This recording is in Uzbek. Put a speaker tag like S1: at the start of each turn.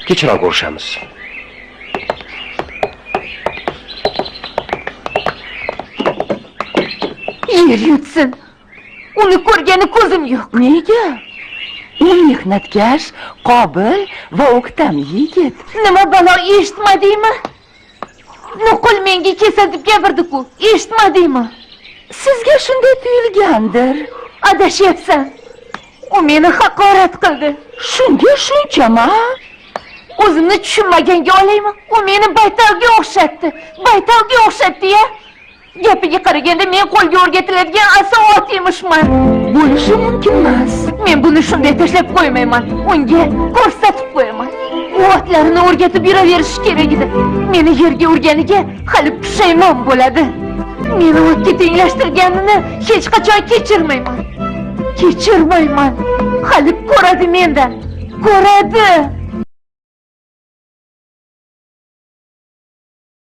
S1: Kechroq ko'rishamiz.
S2: Yer yutsin. Uni ko'rgani ko'zim yo'q.
S3: Nega? U mehnatkash, qobil va o'ktam yigit.
S2: Nima balo, eshitmadingmi? Nuqul menga kesatib gapirdi-ku, eshitmadingmi?
S3: Sizga shunday tuyulgandir.
S2: Adashyapsan. U meni haqorat qildi.
S3: Shunga shunchama?
S2: O'zimni tushunmaganga olaymi? U meni baytalga o'xshatdi. Baytalga o'xshatdi-ya. Gapiga qaraganda men qo'lga o'rgatiladigan asov ot emishman.
S3: Bo'lishi mumkin emas.
S2: Men buni shunday tashlab qo'ymayman. Unga ko'rsatib qo'yaman. U otlarini o'rgatib yuraverishi kerak edi. Meni yerga urganiga hali pushaymon bo'ladi. Meni otga tenglashtirganini hech qachon kechirmayman. Kechirmayman. Hali ko'radi mendan. Ko'radi.